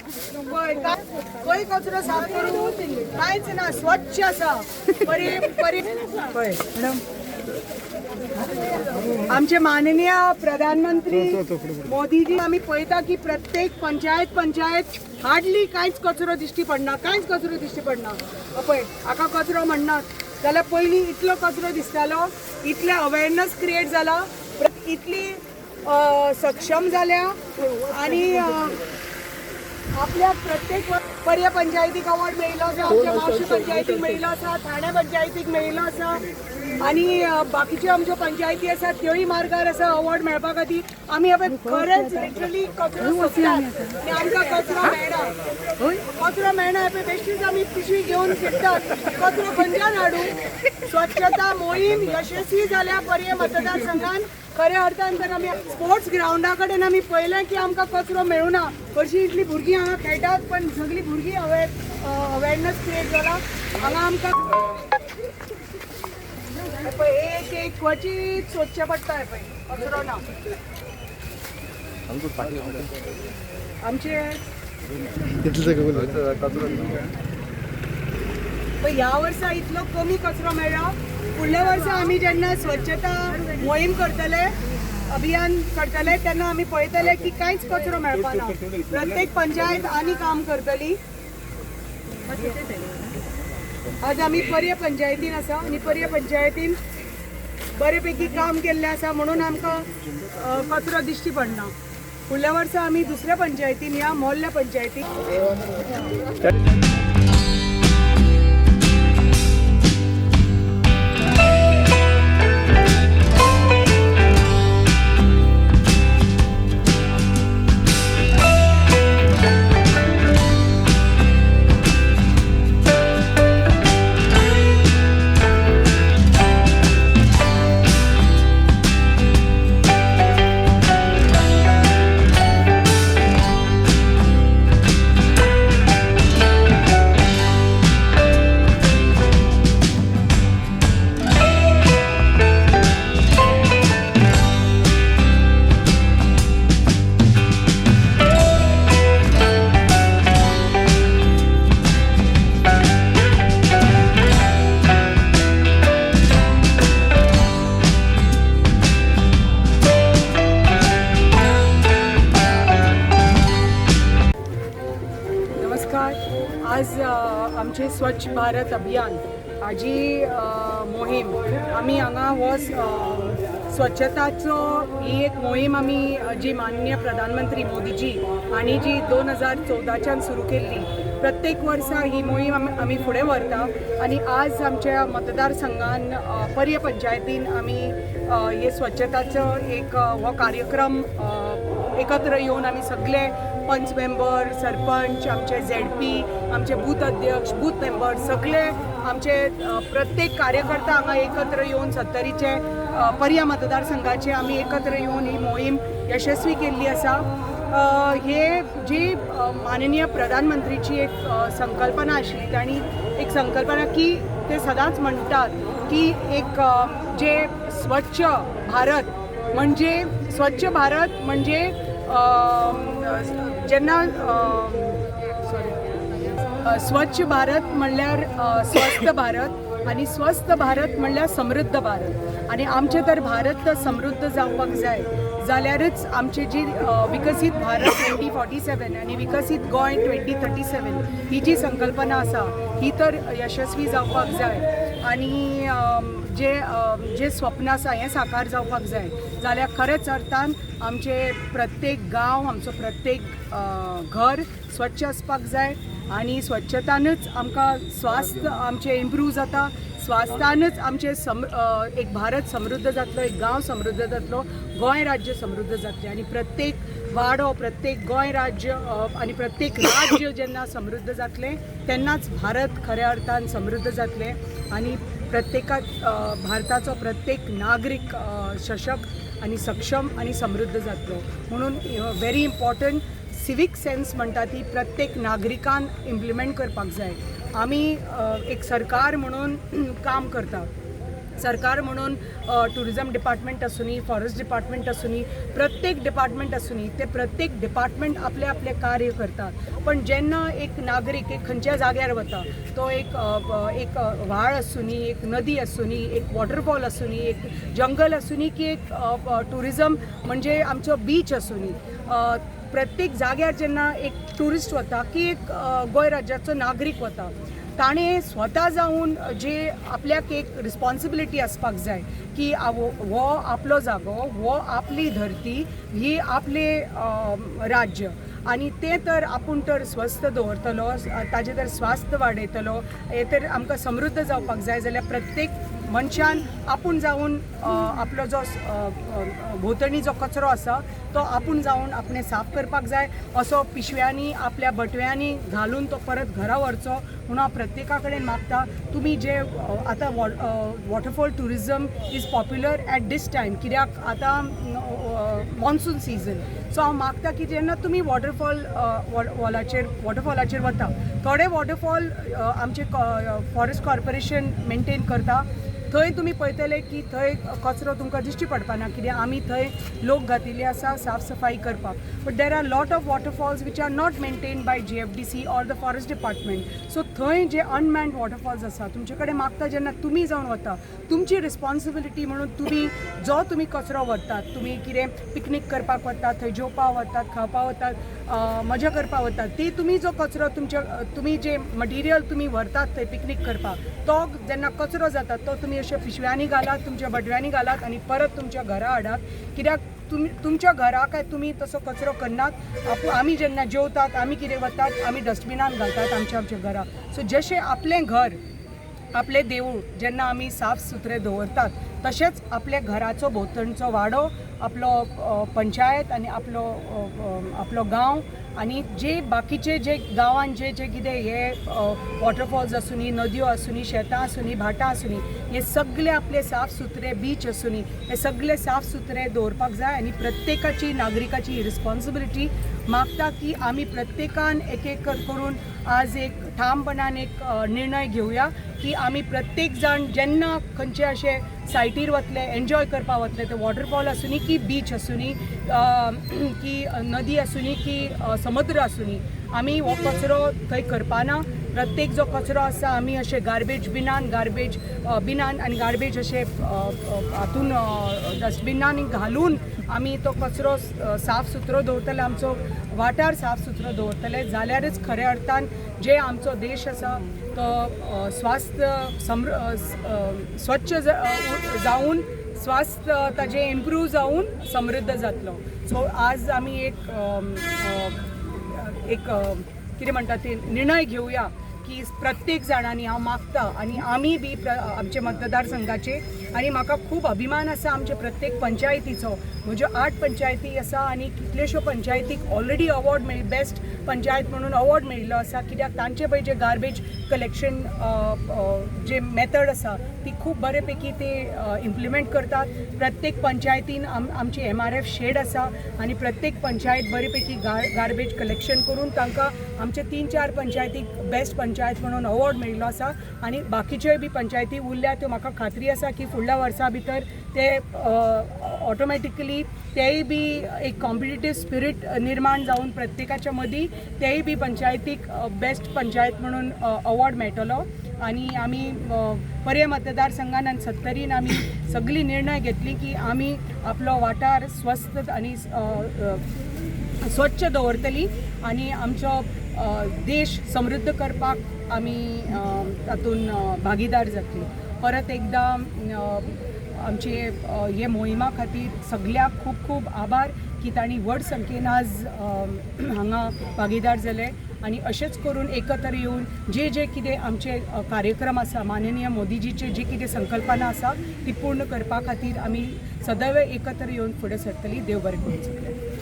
पळय खंय कचरो साफ करूं कांयच ना, स्वच्छ आसा. बरी बरी. पळय मॅडम, आमचे माननीय प्रधानमंत्री मोदीजी, आमी पळयता की प्रत्येक पंचायत पंचायत हार्डली कांयच कचरो दिश्टी पडना, कांयच कचरो दिश्टी पडना. पळय, हाका कचरो म्हणनात जाल्यार पयलीं इतलो कचरो दिसतालो. इतलें अवेरनस क्रिएट जाला, इतली सक्षम जाल्या आनी आपल्याक प्रत्येक पर्या पंचायतीक अवॉर्ड मेळिल्लो आसा, आमच्या म्हापशें पंचायतीक मेळिल्लो आसा, ठाणे पंचायतीक मेळिल्लो आसा आनी बाकीच्यो आमच्यो पंचायती आसा त्योय मार्गार आसा अवॉर्ड मेळपा खातीर. आमी हे खरेंच लिटरली कचरो सोदतात आनी आमकां कचरो मेळना, कचरो मेळना. हे बेश्टीच आमी पिशवी घेवन फिरतात, कचरो खंयच्यान हाडूं? स्वच्छता मोहीम यशस्वी जाल्या पर्यें मतदारसंघान. खऱ्या अर्थान जर आमी स्पोर्ट्स ग्रावंडा कडेन आमी पळयलें की आमकां कचरो मेळुना. हरशीं इतलीं भुरगीं हांगा खेळटात, पण सगळीं भुरगीं अवेरनस क्रिएट जाला हांगा आमकां. हे पळय, एक एक क्वचीत सोदचें पडटा. हे पळय, कचरो ना आमचे. पळय, ह्या वर्सा इतलो कमी कचरो मेळ्ळा. फुडल्या वर्सा आमी जेन्ना स्वच्छता मोहीम करतले, अभियान करतले, तेन्ना आमी पळयतले की कांयच कचरो मेळपा ना. प्रत्येक पंचायत आनी काम करतली. आज आमी पर्ये पंचायतीन आसा आनी पर्ये पंचायतीन बरे पैकी काम केल्लें आसा म्हणून आमकां कचरो दिश्टी पडना. फुडल्या वर्सा आमी दुसऱ्या पंचायतीन या मोल्ल्या पंचायतीक. नमस्कार. आज आमचे स्वच्छ भारत अभियान हाजी मोहीम आमी हांगा हो स्वच्छताचो ही एक मोहीम आमी जी माननीय प्रधानमंत्री मोदीजी हांणी जी 2014च्यान सुरू केल्ली, प्रत्येक वर्सा ही मोहीम आमी फुडें व्हरता आनी आज आमच्या मतदारसंघान पर्ये पंचायतीन आमी हे स्वच्छताचो एक हो कार्यक्रम एकत्र येवन आमी सगळे पंच मेंबर, सरपंच, आमचे झेडपी, आमचे बूथ अध्यक्ष, बूथ मेंबर, सगळे आमचे प्रत्येक कार्यकर्ता हांगा एकत्र येवन सत्तरीचे पर्या मतदारसंघाचे आमी एकत्र येवन ही मोहीम यशस्वी केल्ली आसा. हे जी माननीय प्रधानमंत्रीची एक संकल्पना आशिल्ली, तांणी एक संकल्पना की ते सदांच म्हणटात की एक जे स्वच्छ भारत म्हणजे, स्वच्छ भारत म्हणजे जेन्ना, सॉरी, स्वच्छ भारत म्हणल्यार स्वस्थ भारत आनी स्वस्थ भारत म्हणल्यार समृद्ध भारत. आनी आमचें तर भारत तर समृद्ध जावपाक जाय जाल्यारच आमची जी विकसीत भारत 2047 आनी विकसीत गोंय 2037 ही जी संकल्पना आसा ही तर यशस्वी जावपाक जाय. आनी जे जे स्वप्न आसा हें साकार जावपाक जाय जाल्यार खरेंच अर्थान आमचे प्रत्येक गांव, आमचो प्रत्येक घर स्वच्छ आसपाक जाय आनी स्वच्छतानच आमकां स्वास्थ्य आमचें इम्प्रूव जाता, स्वास्थ्यानच आमचें एक भारत समृद्ध जातलो, एक गांव समृद्ध जातलो, गोंय राज्य समृद्ध जातलें. आनी प्रत्येक वाडो, प्रत्येक गोंय राज्य आनी प्रत्येक राज्य जेन्ना समृद्ध जातलें तेन्नाच भारत खऱ्या अर्थान समृद्ध जातलें आनी प्रत्येकाक भारताचो प्रत्येक नागरीक सशक्त आनी सक्षम आनी समृद्ध जातलो. म्हणून व्हेरी इम्पॉर्टंट सिवीक सेन्स म्हणटा ती प्रत्येक नागरिकान इम्प्लिमेंट करपाक जाय. आमी एक सरकार म्हणून काम करता. सरकार म्हणून टुरिजम डिपार्टमेंट आसूनी, फॉरेस्ट डिपार्टमेंट आसूनी, प्रत्येक डिपार्टमेंट आसूनी, ते प्रत्येक डिपार्टमेंट आपले आपले कार्य करतात. पण जेन्ना एक नागरीक एक खंयच्या जाग्यार वता, तो एक एक व्हाळ आसूनी, एक नदी आसूनी, एक वॉटरफॉल आसूनी, एक जंगल आसूनी की एक टुरिजम म्हणजे आमचो बीच आसूनी, प्रत्येक जाग्यार जेन्ना एक टुरिस्ट वता की एक गोंय राज्याचो नागरीक वता, ताणें स्वता जावन जे आपल्याक एक रिस्पॉन्सिबिलिटी आसपाक जाय की हो आपलो जागो, हो आपली धरती, ही आपले राज्य आनी तें तर आपूण तर स्वस्थ दवरतलो, ताजें तर स्वास्थ्य वाडयतलो, हें तर आमकां समृद्ध जावपाक जाय जाल्यार प्रत्येक मनशान आपूण जावन आपलो जो भोंवतणी जो कचरो आसा तो आपूण जावन आपणें साफ करपाक जाय. असो पिशव्यांनी, आपल्या बटव्यांनी घालून तो परत घरा व्हरचो म्हणून हांव प्रत्येका कडेन मागता. तुमी जे आतां waterfall tourism is popular at this time, कित्याक आतां मॉन्सून सिजन. सो हांव मागता की जेन्ना तुमी वॉटरफॉल वॉलाचेर वॉटरफॉलाचेर वता, थोडे वॉटरफॉल आमचे फॉरेस्ट कॉर्पोरेशन मेंटेन करता, थंय तुमी पळयतले की थंय कचरो तुमकां दिश्टी पडपाना, कित्याक आमी थंय लोक घातिल्ले आसा साफ सफाई करपाक. But there are lot of waterfalls which are not maintained by GFDC or the forest department. So थंय जे अनमॅन्ड वॉटरफॉल्स आसा, तुमचे कडेन मागता, जेन्ना तुमी जावन वता, तुमची रिस्पॉन्सिबिलिटी म्हणून तुमी जो तुमी कचरो व्हरतात, तुमी कितें पिकनीक करपाक वतात, थंय जेवपाक वतात, खावपाक वतात, मजा करपाक वतात, ती तुमी जो कचरो तुमच्या तुमी जे मटिरियल तुमी व्हरतात थंय पिकनीक करपाक, तो जेन्ना कचरो जाता तो तुमी अशे पिशव्यांनी घालात, तुमच्या बटव्यांनी घालात आनी परत तुमच्या घरा हाडात. कित्याक तुमी तुमच्या घरा काय तुमी तसो कचरो करनात. आमी जेन्ना जेवतात, आमी कितें वतात, आमी डस्टबिनान घालतात आमच्या आमच्या घरा. सो जशें आपलें घर, आपलें देवूळ जेन्ना आमी साफ सुथरे दवरतात, तशेंच आपल्या घराचो भोंवतणचो वाडो, आपलो पंचायत आनी आपलो गांव आनी जे बाकीचे जे गांवान जे जे कितें हे वॉटरफॉल्स आसूनी, नदयो आसूनी, शेतां आसूनी, भाटां आसूनी, हे सगळे आपले साफ सुथरे, बीच आसूनी, हे सगळे साफ सुथरे दवरपाक जाय. आनी प्रत्येकाची नागरिकाची रिस्पॉन्सिबिलिटी मागता की आमी प्रत्येकान एक एक करून आज एक ठामपणान एक निर्णय घेवया की आमी प्रत्येक जाण जेन्ना खंयचे अशे सायटीर वतले, एन्जॉय करपाक वतले, ते वॉटरफॉल आसूनी की बीच आसूनी की नदी आसूनी की समुद्र आसूनी, आमी हो कचरो थंय करपाना. प्रत्येक जो कचरो आसा आमी अशे गार्बेज बिनान आनी गार्बेज अशे हातून डस्टबिनान घालून आमी तो कचरो साफ सुथरो दवरतले, आमचो वाठार साफ सुथरो दवरतले जाल्यारच खऱ्या अर्थान जे आमचो देश आसा तो स्वास्थ्य स्वच्छ जावन, स्वास्थ्य ताजें इम्प्रूव जावन समृद्ध जातलो. सो आज आमी एक एक कितें म्हणटा ते निर्णय घेवया की प्रत्येक जाणांनी, हांव मागता आनी आमी बी आमचे मतदारसंघाचे, आनी म्हाका खूब अभिमान आसा आमचे प्रत्येक पंचायतीचो. म्हज्यो 8 पंचायती आसा आनी कितल्योश्यो पंचायतीक ऑलरेडी अवॉर्ड मेळ्ळी, बेस्ट पंचायत म्हणून अवॉर्ड मेळिल्लो आसा, कित्याक तांचे पळय जे गार्बेज कलेक्शन जे मेथड आसा ती खूब बरे पैकी ते इम्प्लिमेंट करतात. प्रत्येक पंचायतीन आमची एमआरएफ शेड आसा आनी प्रत्येक पंचायत बरे पैकी गार्बेज कलेक्शन करून तांकां आमचे 3-4 पंचायतीक बेस्ट पंचायत म्हणून अवॉर्ड मेळिल्लो आसा. आनी बाकीच्योय बी पंचायती उरल्या त्यो म्हाका खात्री आसा की फुडल्या वर्सा भितर ते ऑटोमॅटिकली तेय बी एक कॉम्पिटिटीव स्पिरीट निर्माण जावन प्रत्येकाच्या मदीं तेय बी पंचायतीक बेस्ट पंचायत म्हणून अवॉर्ड मेळटलो. आनी आमी पर्ये मतदारसंघान आनी सत्तरीन आमी सगळी निर्णय घेतली की आमी आपलो वाठार स्वस्थ आनी स्वच्छ दवरतली आनी आमचो देश समृद्ध करपाक आमी तातूंत भागीदार जातली. परत एकदां आमचे हे मोहिमा खातीर सगळ्यांक खूब खूब आभार की तांणी व्हड संख्येन आज हांगा भागीदार जाले आनी अशेंच करून एकत्र येवन जे जे कितें आमचे कार्यक्रम आसा, माननीय मोदीजीचे जे कितें संकल्पना आसा ती पूर्ण करपा खातीर आमी सदैव एकत्र येवन फुडें सरतली. देव बरें करूं सगळ्यांक.